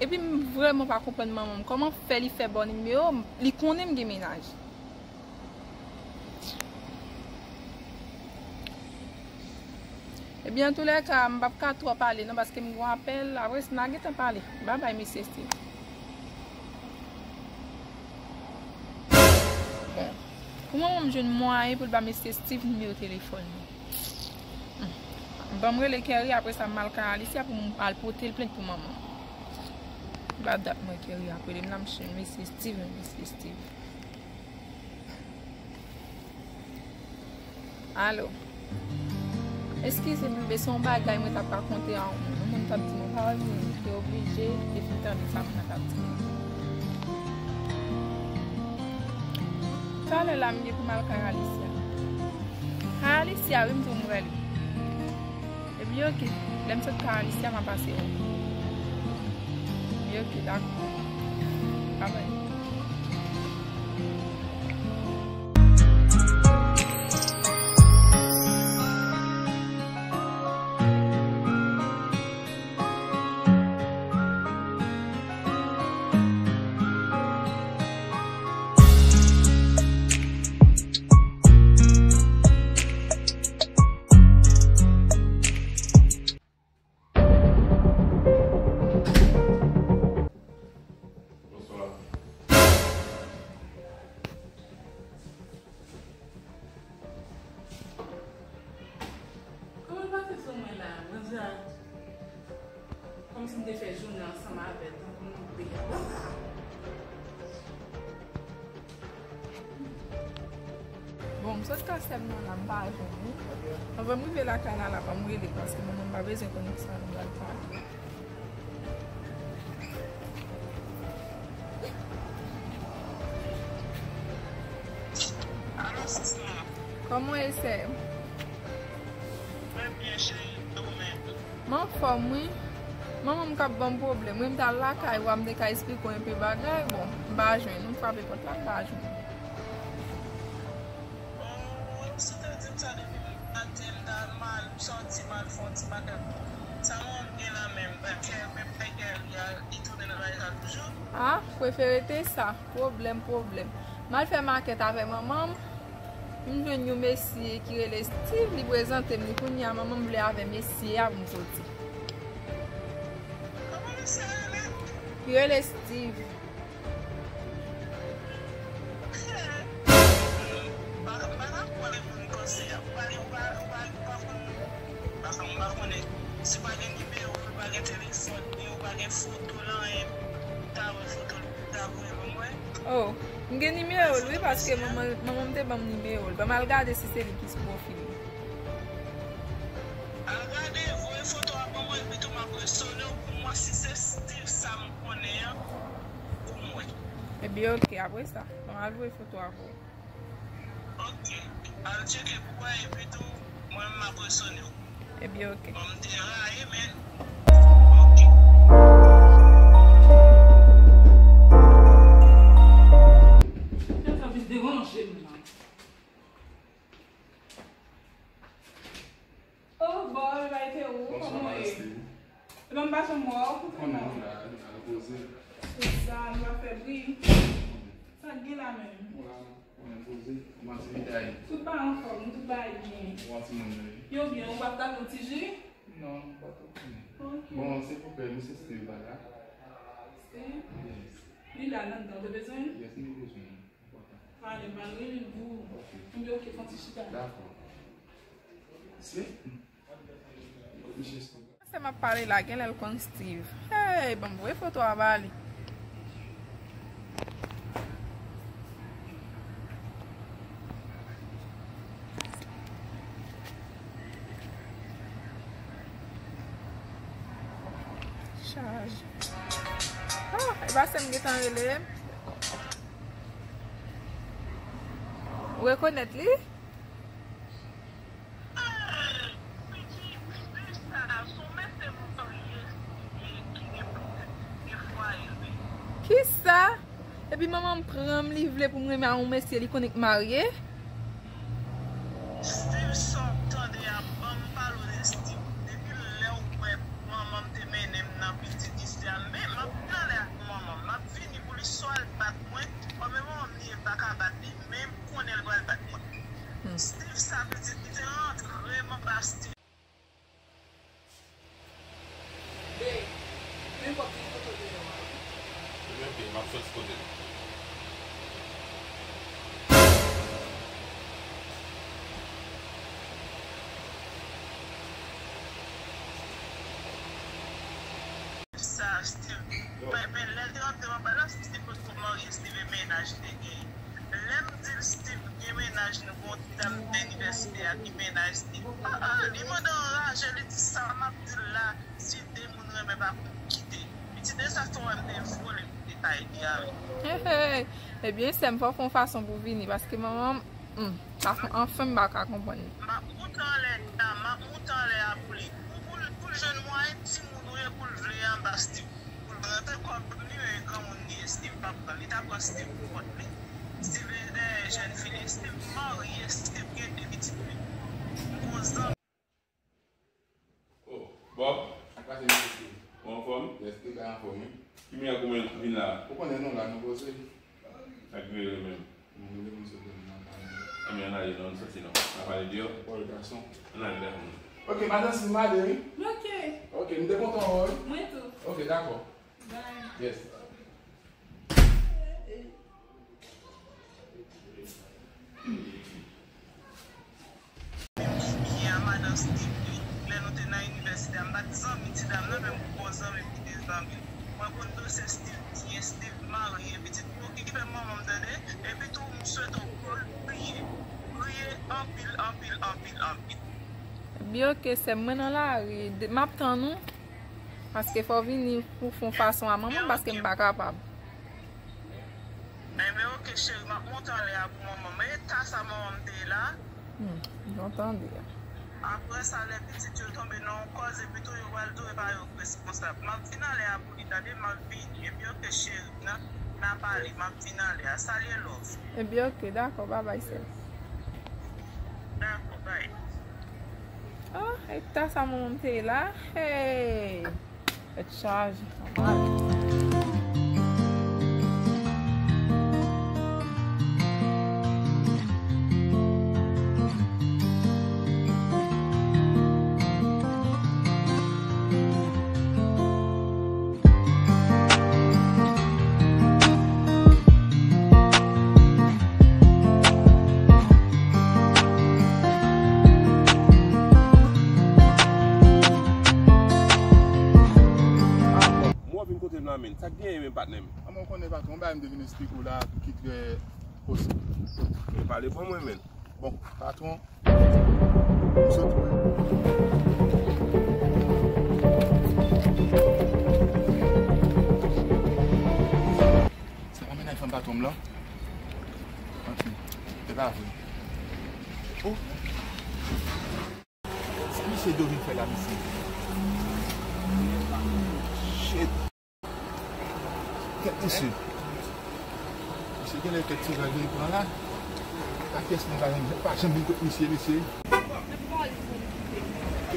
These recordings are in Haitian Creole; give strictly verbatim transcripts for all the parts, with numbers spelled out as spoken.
Epi m vrèman pa konprann manman m. Kòman fè li fè bò nimewo m? Li konnen m gen mennaj. Ebyen, antoulèka, m p ap ka twò pale non, paske m gon apèl. Apre sa, n a gentan pale. Babay, mesye Steve. Bon, pou manman m jwenn mwayen pou l ba mesye Steve nimewo telefòn li. Hmm. Ban m rele Kerry, apre sa, m al kay Alicia pou m al pote l plent pou manman m. Ba dat mwen Kerry ap rele m la, m chanje mesye Steve, mesye Steve. Alo. Eskize m, men se yon bagay mwen t ap rakonte a yon moun. Yon moun t ap di mwen pa wè moun, te oblije te fin tande sa moun nan t ap di. Talè la m gen pou m al kay Alicia. Kay Alicia, wi, m di w m wè li. Epi oke, lè m sot kay Alicia, m a pase wè. Epi oke, dakò. Babay. Bonswa. Kòman l pase sou mwen la? Mwen di a, kòmsi m te fè jounen ansanm avè l, tankou nou te. Bon, m sot kay sè m nan la, m pa jwenn li. Anvan m rive lakay la, la, ban m rele, paske manman m pa bezwen konn sa nou pral pale. Alo, sista. Kòman w ye, sè? Mwen byen, cheri, e ou menm? M anfòm, wi. Manman m k ap ban m pwoblèm. Wi, m t al lakay ou a, m te ka esplike w enpe bagay. Bon, m pa jwenn ou, m frape pòt la, m pa jwenn ou. Oh, wi, ou sot di m sa depi maten, m ta mal, m sòti, m al fè yon ti bagay. Sa manman m gen la menm, bagay, menm bagay li a, li tounen nan bagay sa toujou. Ah, prefere te sa. Pwoblèm, pwoblèm. M al fè makèt avè manman m. M jwenn yon mesye ki rele Steve, li prezante m li. Kounye a, manman m vle avè mesye a pou m soti. Kòman mesye a rele? Li rele Steve. M pa, m pa dakò avèk moun panse a. Ou pa, ou pa, ou pa, ou pa konn, pa konn, m pa konnen. Si w pa gen nimewo l, ou pa gen telefòn li, ou pa gen foto l, anyen, m ta wè foto l, m ta voye ban mwen. Oh, m gen nimewo l, wi, paske manman, manman m te ban m nimewo l. Ban m al gade si se li ki sou pwofil li. Al gade, voye foto a ban mwen, epi tou m ap resone w pou m wè si se Steve sa m konnen an pou mwen. Ebyen, oke, apre sa, ban m al voye foto a pou ou. Oke, al tcheke pou wè, epi tou, mwen, m ap resone w. Ebyen, oke. Bon, m te rayi, men, oke. Sa vin deranje m la. Oh, boy, like ou, kòman w ye? Epi m pase m wè w, kote w la? Ou la, ou la repoze. Se sa, nou pa fè bri. Sa k gen la menm? Ou la, ou la repoze. Kòman ti fi a ye? Tout bagay anfòm, tout bagay byen. Ou wè timoun yo ye? Yo byen, ou pa t ap yon ti ji? Non, m pa t ap byen. Ok. Bon, silvouplè, mesye Steve pa la? Steve? Yes. Li la nan anndan, ou te bezwen l? Yes, m te bezwen l. Ale, m al rele l pou ou. Ok. Ebyen, ok, fè yon ti chita. Dakò. Se? Misye Steve. Sa m ap pale la, genlè l konn Steve. Hey, ban m voye foto a ba li. Chaj. Oh, e pa sè m gentan rele. Ou rekonèt li? Kisa? Epi manman m pran m, li vle pou m renmen a yon mesye li konnen k marye. Steve, sa w tande a, ban m pale w de Steve. Depi lè w wè manman m te mennen m nan pitit isi a, men m ap Steve. Babe, nenpòt ki kote w te ye a. Ebyen, ok, m ap soti kote l. Sa, Steve. Men, men lè l te rantre anba la, Steve potko marye, Steve e mennaj li te genyen. Lè m di l, Steve gen mennaj, nou gen yon ti dam nan inivèsite a ki mennaj Steve. Ah, ah, li mande anraje, li di sa m ap di l la, si de moun renmen pa konn kite. Pitit de sa, se wè m te vole pou detay li a, wi. Hey, hey. Ebyen, sè m, fò w fè yon fason pou w vini, paske manman m, hmm, sa fè, anfen, m pa ka konprann li. M ap moute anlè a, m ap moute anlè a pou li. Pou, pou, pou l jwenn mwayen timoun ou ye, pou l vle anba Steve. Pou l rantre kòb li, men granmoun li ye, Steve p ap pran. Li ta pran Steve pou kont li. Steve dèyè jèn fi li, Steve marye, Steve gen de pitit li. M gon zanmi. Oh, Bob? Sa k pase, mesye Steve? Ou anfòm? Yes, Steve anfòm, wi. Ki mwen ak ou menm vin la? Ou konnen nou la, nou poze. Sa k rive menm? Mwen, mwen, mwen sot nan kay. Ebyen, ann ale non, ann soti non. N a pale deyò. Pòl gason. Ann ale dèyè moun. Ok, madanm, si m ale, wi. Ok. Ok, m te kontan wè w, wi. Mwen tou. Ok, dakò. Bye. Yes. Menm byen a madan Steve li. Lè nou te nan inivèsite a, m pa t zanmi ti dam nan, men m gon zanmi m ki te zanmi l. Mwen konn dosye Steve byen, Steve marye, pitit mwen okipe manman m tande, epi tou m swete w ke w priye. Priye anpil, anpil, anpil, anpil. Byen, ok, sè m, mwen nan lari, m ap tann ou, paske fò w vini pou fè yon fason a manman m, paske m pa kapab. Enben, ok, cheri, m ap monte anlè a pou manman m. E ta sa manman m te ye la? Hmm, jan w tande a. Apre sa, lè pitit yo tonbe nan yon kòz, epi tou yo pral tou epa yo k responsab. M ap vin anlè a pou li, tande, m ap vini. Epi, ok, cheri, n a, n a pale, m ap vin anlè a. Salye love. Ebyen, ok, dakò, babay, sè. Dakò, bay. Oh, e ta sa manman m te ye la? Hey! Tèt chaje. Mwen vin kote m la, men. Sa k genyen, men, patnè m? Kòman w konnen, patwon? Yon bagay m te vin eksplike w la ki trè posib. Men pale ban mwen, men. Bon, patwon, m sot wè. Se pa mennaj fanm patwon m lan? Anfen, se pa vre. Oh! Sa misye do vin fè la, mesye? Shit. Kèt misye. Misye genlè kèk ti règ li pran la. Pa kiyès mwen pa janm, pa janm vin kot misye, mesye. Ok.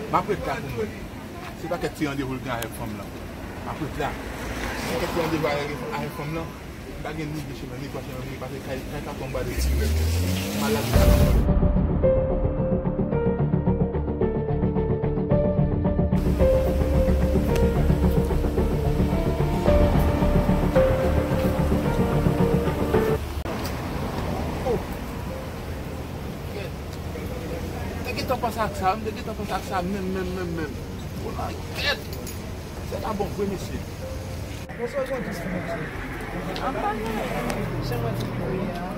M ap ret la pou mwen. Se pa kèk ti randevou l gen avèk fanm lan. M ap ret la. Se kèk ti randevou avèk, avèk fanm lan. M pa gen ni de chevre, ni twa chevre, ni pase kay, kay ka tonbe de ti règ. Malad la. Oh! Kèt. Te gentan panse ak sa, m te gentan panse ak sa menm, menm, menm, menm. Oh la, kèt. Se pa bon vre, mesye. Bonswa, Jean Christ, mesye. An pa gen anyen. Jan mwen di pou ye a.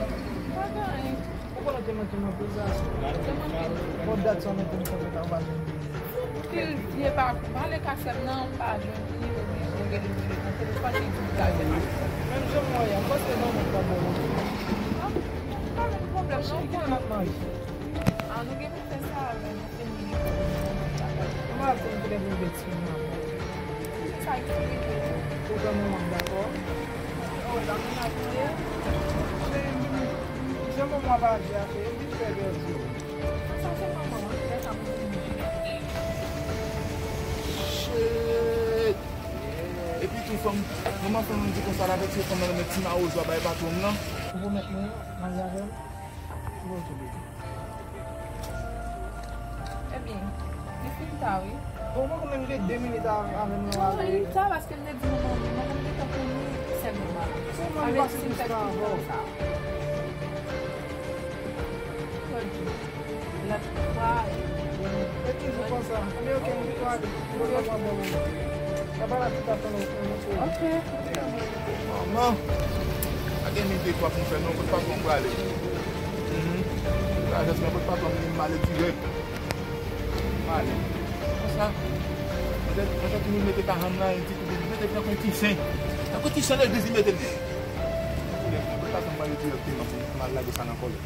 Pa gen anyen. Ou konnen te manke m anpil sa. Te manke m. Bon, dat sa mete m konn sa w pa janm vini. Pil vye pa, pale ka sè m nan, m pa jwenn li, ou oblije rele m telefòn, li di m pral fè mache. Menm jan m wè a, m panse manman m pa bon. An, pa gen pwoblèm non, ou konnen m ap manje. An, nou gen pou fè sa avè nou. Mwen ap fè yon ti leve bèt sou mwen. Sa ki rive? Ou pran manman m, dakò? Cheri, jan manman pa di a, cheri, vit fè bèl sou. Sa se manman an, lè sa mwen. Shit! Epi tou, fanm, manman fanm nan di konsa, l avèti fanm nan, l met ti mawozo a bay patwon m nan. Ou pwomèt mwen marye avè m? Ou pwomèt mwen? Li fin ta, wi. Bon, mwen menm gen de minit avè mwen. Non, li ta paske m te di manman, manman m te tankou ni sèlman. Sa vle di si m fè tout tan sa. Lòt fwa. E toujou konsa. Men ok, mwen tou ale. Mwen pran bon. Sa pa la tout atan nou. Ok. Manman, pa gen mil de twa pou m fè non, kot patwon m prale. Lajans nan kot patwon m, m ale dirèk. M ale. Konsa, mwen te mete kahan m nan, li di, mete tankou ti chen. Tankou ti chen legliz li mete m. Kot patwon m prale dirèkteman pou m al lage sa nan kò l.